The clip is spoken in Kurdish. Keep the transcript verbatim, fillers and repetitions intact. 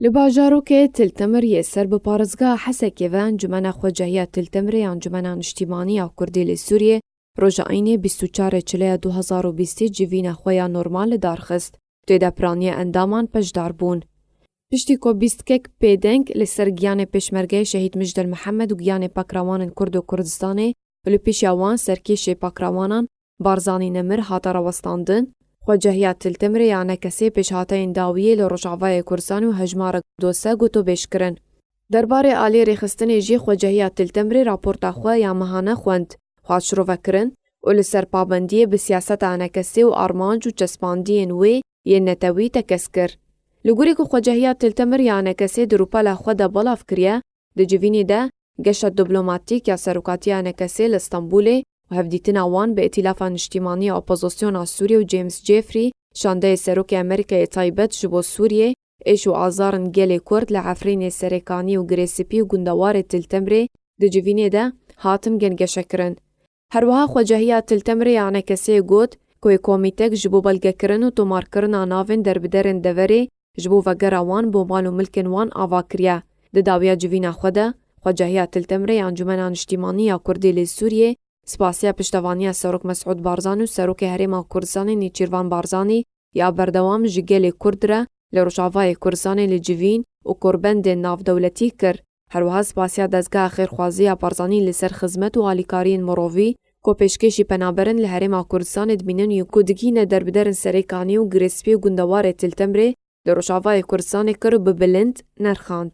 Li bajarokê Til Timir yê ser bi parêzgeha Hesekê ve Encûmena Xwecehiya Til Timrê ya Encûmena Niştîmanî ya Kurdî li Sûriyê roja Înê bîst û çar Çileya du hazar û bîstê civîna xwe ya normal li dar xist. Tê de piraniya endaman beşdar bûn. Piştî ku bîst kek bêdeng li ser giyanê Pêşmergeyê Şehîd Mijdel Mihemed û giyanê pakrawanên Kurd û Kurdistanê û li pêşiya wan serkêşê pakrawanan Barzanî Nemir hate rawestandin, Xwecehiya Til Timrê ya Enekesê pêşhateyên dawiyê li Rojavayê Kurdistan û hejmarek dose gotûbêj kirin. Derbarê aliyê rêxistinê jî Xwecehiya Til Timrê raporta xwe ya mehane xwend, hat şirovekirin û li ser pabendiyê bi siyaseta Enekesê û armanc û çespandiyên wê yên netewî tekez kir. Li gorî ku Xwecehiya Til Timir ya Enekesê di rûpela xwe de belav kiriye, di civînê de geşa diplomatîk ya serokatiya Enekesê li Stenbolê û hevdîtina wan bi Îtîlafa Niştîmanî ya Opozisyona Sûriyê û James Jeffrey, şandeyê Serokê Amerîkayê taybet ji bo Sûriyê, êş û azarên gelê Kurd li Efrînê, Serêkanî û Girê Spî û gundewarê Til Timrê di civînê de hatin gengeşekirin. Herwiha Xwecehiya Til Timrê ya Enekesê got ku yê komîtek ji bo belgekirin û tomarkirina navên derbiderên deverê ji bo vegera wan bo mal û milkên wan ava kiriye. Di dawiya civîna xwe de, Xwecehiya Til Timrê ya Encûmena Niştîmanî ya Kurdî li Sûriyê spasiya piştevaniya Serok Mesûd Barzanî û Serokê Herêma Kurdistanê Nêçîrvan Barzanî ya berdewam ji gelê Kurd re li Rojavayê Kurdistanê li civîn û korbendên navdewletî kir. Herwiha spasiya dezgeha xêrxwazî ya Barzanî li ser xizmet û alîkariyên mirovî ku pêşkêşî penaberin li Herêma Kurdistanê dibînin û ku digihîne derbiderên Serêkanî û Girê Spî û gundewarê Til Timrê li Rojavayê Kurdistanê kir û bi bilind nerxand.